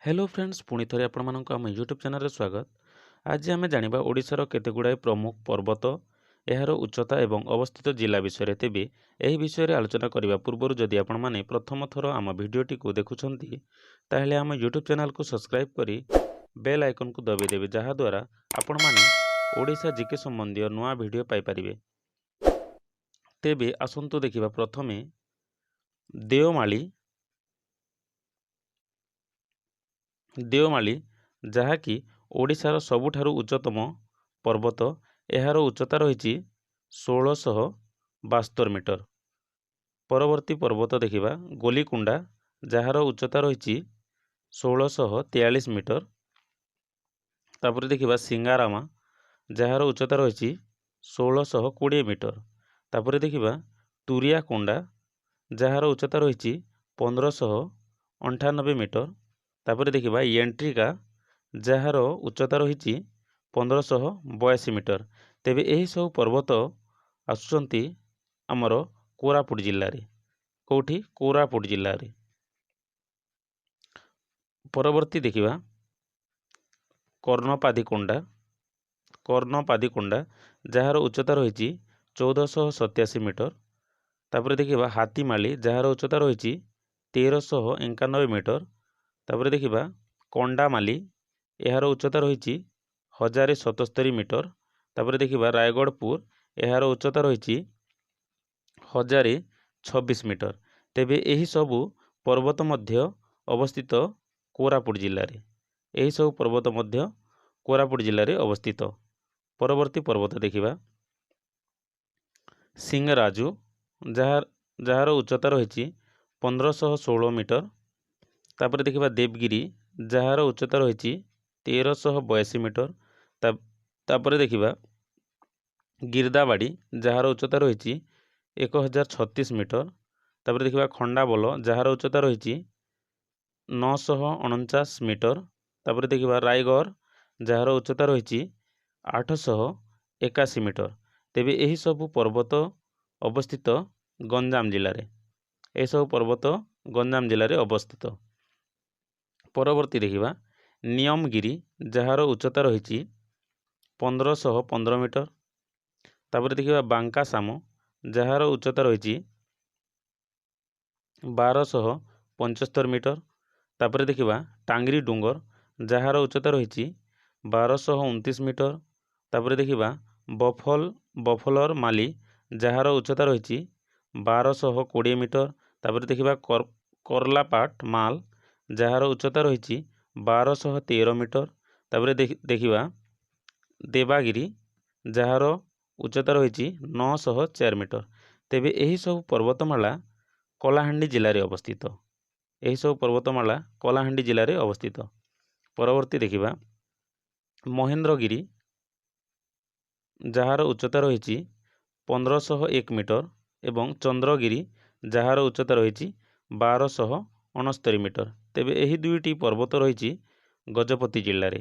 Hello friends, ପୁଣି ଥରେ ଆପଣମାନଙ୍କୁ ଆମ ୟୁଟ୍ୟୁବ୍ ଚ୍ୟାନେଲରେ ସ୍ୱାଗତ। ଆଜି ଆମେ ଜାଣିବା ଓଡ଼ିଶାର କେତେଗୁଡ଼ାଏ ପ୍ରମୁଖ ପର୍ବତ, ଏହାର ଉଚ୍ଚତା ଏବଂ ଅବସ୍ଥିତ ଜିଲ୍ଲା ବିଷୟରେ। ତେବେ ଏହି ବିଷୟରେ ଆଲୋଚନା କରିବା ପୂର୍ବରୁ ଯଦି ଆପଣମାନେ ପ୍ରଥମ ଥର ଆମ ଭିଡ଼ିଓଟିକୁ ଦେଖୁଛନ୍ତି, ତାହେଲେ ଆମ ୟୁଟ୍ୟୁବ୍ ଚ୍ୟାନେଲକୁ ସବସ୍କ୍ରାଇବ୍ କରି ବେଲ୍ ଆଇକନ୍କୁ ଦବାଇ ଦେବେ, ଯାହାଦ୍ୱାରା ଆପଣମାନେ ଓଡ଼ିଶା ଜିକେ ସମ୍ବନ୍ଧୀୟ ନୂଆ ଭିଡ଼ିଓ ପାଇପାରିବେ। ତେବେ ଆସନ୍ତୁ ଦେଖିବା ପ୍ରଥମେ ଦେଓମାଳି। ଦେଓମାଳି ଯାହାକି ଓଡ଼ିଶାର ସବୁଠାରୁ ଉଚ୍ଚତମ ପର୍ବତ, ଏହାର ଉଚ୍ଚତା ରହିଛି 1672 ମିଟର। ପରବର୍ତ୍ତୀ ପର୍ବତ ଦେଖିବା ଗୋଲିକୁଣ୍ଡା, ଯାହାର ଉଚ୍ଚତା ରହିଛି 1643 ମିଟର। ତାପରେ ଦେଖିବା ସିଙ୍ଗାରାମା, ଯାହାର ଉଚ୍ଚତା ରହିଛି 1620 ମିଟର। ତାପରେ ଦେଖିବା ତୁରିଆକୁଣ୍ଡା, ଯାହାର ଉଚ୍ଚତା ରହିଛି 1598 ମିଟର। ତାପରେ ଦେଖିବା ୟେଣ୍ଟ୍ରିକା, ଯାହାର ଉଚ୍ଚତା ରହିଛି 1582 ମିଟର। ତେବେ ଏହିସବୁ ପର୍ବତ ଆସୁଛନ୍ତି ଆମର କୋରାପୁଟ ଜିଲ୍ଲାରେ। କେଉଁଠି? କୋରାପୁଟ ଜିଲ୍ଲାରେ। ପରବର୍ତ୍ତୀ ଦେଖିବା କର୍ଣ୍ଣପାଦିକୋଣ୍ଡା। କର୍ଣ୍ଣପାଦିକୋଣ୍ଡା, ଯାହାର ଉଚ୍ଚତା ରହିଛି 1487 ମିଟର। ତାପରେ ଦେଖିବା ହାତୀମାଳି, ଯାହାର ଉଚ୍ଚତା ରହିଛି 1391 ମିଟର। ତାପରେ ଦେଖିବା କଣ୍ଡାମାଲି, ଏହାର ଉଚ୍ଚତା ରହିଛି 1077 ମିଟର। ତାପରେ ଦେଖିବା ରାୟଗଡ଼ପୁର, ଏହାର ଉଚ୍ଚତା ରହିଛି 1026 ମିଟର। ତେବେ ଏହିସବୁ ପର୍ବତ ମଧ୍ୟ ଅବସ୍ଥିତ କୋରାପୁଟ ଜିଲ୍ଲାରେ। ଏହିସବୁ ପର୍ବତ ମଧ୍ୟ କୋରାପୁଟ ଜିଲ୍ଲାରେ ଅବସ୍ଥିତ। ପରବର୍ତ୍ତୀ ପର୍ବତ ଦେଖିବା ସିଂହରାଜୁ, ଯାହାର ଉଚ୍ଚତା ରହିଛି 1516 ମିଟର। ତାପରେ ଦେଖିବା ଦେବଗିରି, ଯାହାର ଉଚ୍ଚତା ରହିଛି 1382 ମିଟର। ତାପରେ ଦେଖିବା ଗିର୍ଦାବାଡ଼ି, ଯାହାର ଉଚ୍ଚତା ରହିଛି 1036 ମିଟର। ତାପରେ ଦେଖିବା ଖଣ୍ଡାବଲ, ଯାହାର ଉଚ୍ଚତା ରହିଛି 949 ମିଟର। ତାପରେ ଦେଖିବା ରାଇଗଡ଼, ଯାହାର ଉଚ୍ଚତା ରହିଛି 881 ମିଟର। ତେବେ ଏହିସବୁ ପର୍ବତ ଅବସ୍ଥିତ ଗଞ୍ଜାମ ଜିଲ୍ଲାରେ। ଏହିସବୁ ପର୍ବତ ଗଞ୍ଜାମ ଜିଲ୍ଲାରେ ଅବସ୍ଥିତ। ପରବର୍ତ୍ତୀ ଦେଖିବା ନିୟମଗିରି, ଯାହାର ଉଚ୍ଚତା ରହିଛି 1515 ମିଟର। ତାପରେ ଦେଖିବା ବାଙ୍କାସାମ, ଯାହାର ଉଚ୍ଚତା ରହିଛି 1275 ମିଟର। ତାପରେ ଦେଖିବା ଟାଙ୍ଗରି ଡୁଙ୍ଗର, ଯାହାର ଉଚ୍ଚତା ରହିଛି 1229 ମିଟର। ତାପରେ ଦେଖିବା ବଫଲର ମାଲି, ଯାହାର ଉଚ୍ଚତା ରହିଛି 1220 ମିଟର। ତାପରେ ଦେଖିବା କରଲାପାଟ ମାଲ, ଯାହାର ଉଚ୍ଚତା ରହିଛି 1213 ମିଟର। ତାପରେ ଦେଖିବା ଦେବାଗିରି, ଯାହାର ଉଚ୍ଚତା ରହିଛି 904 ମିଟର। ତେବେ ଏହିସବୁ ପର୍ବତମାଳା କଳାହାଣ୍ଡି ଜିଲ୍ଲାରେ ଅବସ୍ଥିତ। ଏହିସବୁ ପର୍ବତମାଳା କଳାହାଣ୍ଡି ଜିଲ୍ଲାରେ ଅବସ୍ଥିତ। ପରବର୍ତ୍ତୀ ଦେଖିବା ମହେନ୍ଦ୍ରଗିରି, ଯାହାର ଉଚ୍ଚତା ରହିଛି 1501 ମିଟର, ଏବଂ ଚନ୍ଦ୍ରଗିରି, ଯାହାର ଉଚ୍ଚତା ରହିଛି 1269 ମିଟର। ତେବେ ଏହି ଦୁଇଟି ପର୍ବତ ରହିଛି ଗଜପତି ଜିଲ୍ଲାରେ।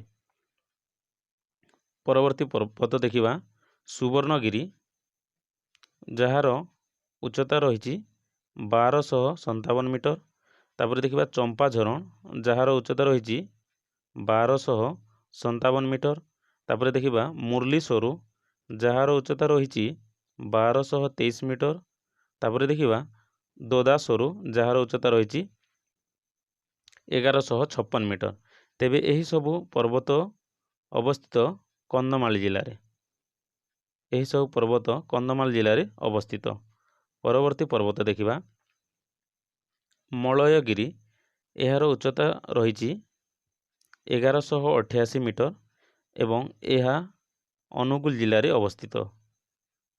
ପରବର୍ତ୍ତୀ ପର୍ବତ ଦେଖିବା ସୁବର୍ଣ୍ଣଗିରି, ଯାହାର ଉଚ୍ଚତା ରହିଛି 1257 ମିଟର। ତାପରେ ଦେଖିବା ଚମ୍ପାଝରଣ, ଯାହାର ଉଚ୍ଚତା ରହିଛି 1257 ମିଟର। ତାପରେ ଦେଖିବା ମୁରଲୀସରୁ, ଯାହାର ଉଚ୍ଚତା ରହିଛି 1223 ମିଟର। ତାପରେ ଦେଖିବା ଦୋଦାସରୁ, ଯାହାର ଉଚ୍ଚତା ରହିଛି 1156 ମିଟର। ତେବେ ଏହିସବୁ ପର୍ବତ ଅବସ୍ଥିତ କନ୍ଧମାଳ ଜିଲ୍ଲାରେ। ଏହିସବୁ ପର୍ବତ କନ୍ଧମାଳ ଜିଲ୍ଲାରେ ଅବସ୍ଥିତ। ପରବର୍ତ୍ତୀ ପର୍ବତ ଦେଖିବା ମଳୟଗିରି, ଏହାର ଉଚ୍ଚତା ରହିଛି 1188 ମିଟର ଏବଂ ଏହା ଅନୁଗୁଳ ଜିଲ୍ଲାରେ ଅବସ୍ଥିତ।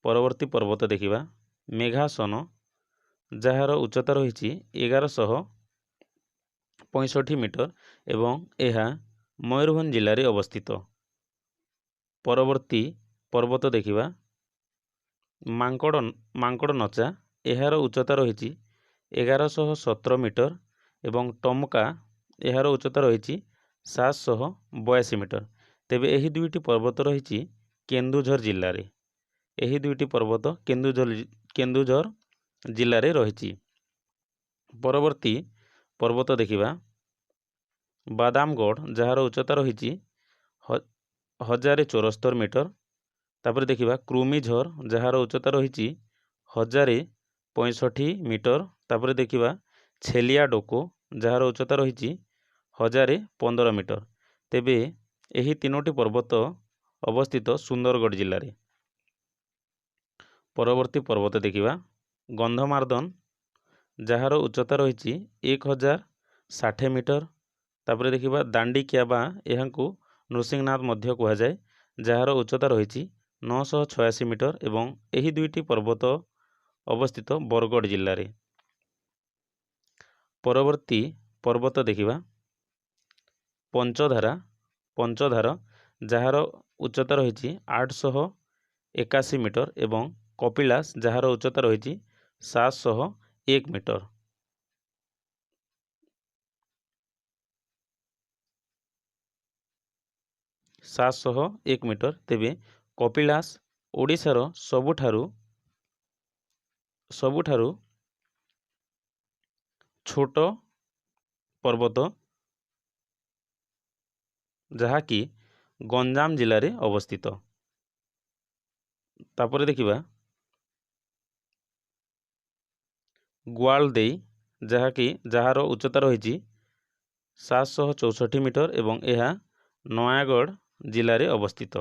ପରବର୍ତ୍ତୀ ପର୍ବତ ଦେଖିବା ମେଘାସନ, ଯାହାର ଉଚ୍ଚତା ରହିଛି 1165 ମିଟର ଏବଂ ଏହା ମୟୂରଭଞ୍ଜ ଜିଲ୍ଲାରେ ଅବସ୍ଥିତ। ପରବର୍ତ୍ତୀ ପର୍ବତ ଦେଖିବା ମାଙ୍କଡ଼ ନଚା, ଏହାର ଉଚ୍ଚତା ରହିଛି 1117 ମିଟର ଏବଂ ଟମକା, ଏହାର ଉଚ୍ଚତା ରହିଛି 782 ମିଟର। ତେବେ ଏହି ଦୁଇଟି ପର୍ବତ ରହିଛି କେନ୍ଦୁଝର ଜିଲ୍ଲାରେ। ଏହି ଦୁଇଟି ପର୍ବତ କେନ୍ଦୁଝର ଜିଲ୍ଲାରେ ରହିଛି। ପରବର୍ତ୍ତୀ ପର୍ବତ ଦେଖିବା ବାଦାମଗଡ଼, ଯାହାର ଉଚ୍ଚତା ରହିଛି 1074 ମିଟର। ତାପରେ ଦେଖିବା କୃମିଝର, ଯାହାର ଉଚ୍ଚତା ରହିଛି 1065 ମିଟର। ତାପରେ ଦେଖିବା ଛେଲିଆ ଡୋକୋ, ଯାହାର ଉଚ୍ଚତା ରହିଛି 1015 ମିଟର। ତେବେ ଏହି ତିନୋଟି ପର୍ବତ ଅବସ୍ଥିତ ସୁନ୍ଦରଗଡ଼ ଜିଲ୍ଲାରେ। ପରବର୍ତ୍ତୀ ପର୍ବତ ଦେଖିବା ଗନ୍ଧମାର୍ଦ୍ଦନ, ଯାହାର ଉଚ୍ଚତା ରହିଛି 1060 ମିଟର। ତାପରେ ଦେଖିବା ଦାଣ୍ଡିକିଆ ବା ଏହାଙ୍କୁ ନୃସିଂହନାଥ ମଧ୍ୟ କୁହାଯାଏ, ଯାହାର ଉଚ୍ଚତା ରହିଛି 986 ମିଟର ଏବଂ ଏହି ଦୁଇଟି ପର୍ବତ ଅବସ୍ଥିତ ବରଗଡ଼ ଜିଲ୍ଲାରେ। ପରବର୍ତ୍ତୀ ପର୍ବତ ଦେଖିବା ପଞ୍ଚଧାର, ଯାହାର ଉଚ୍ଚତା ରହିଛି 881 ମିଟର ଏବଂ କପିଳାସ, ଯାହାର ଉଚ୍ଚତା ରହିଛି 701 ମିଟର। 701 ମିଟର। ତେବେ କପିଳାସ ଓଡ଼ିଶାର ସବୁଠାରୁ ଛୋଟ ପର୍ବତ, ଯାହାକି ଗଞ୍ଜାମ ଜିଲ୍ଲାରେ ଅବସ୍ଥିତ। ତାପରେ ଦେଖିବା ଗୁଆଳଦେଇ, ଯାହାର ଉଚ୍ଚତା ରହିଛି 764 ମିଟର ଏବଂ ଏହା ନୟାଗଡ଼ ଜିଲ୍ଲାରେ ଅବସ୍ଥିତ।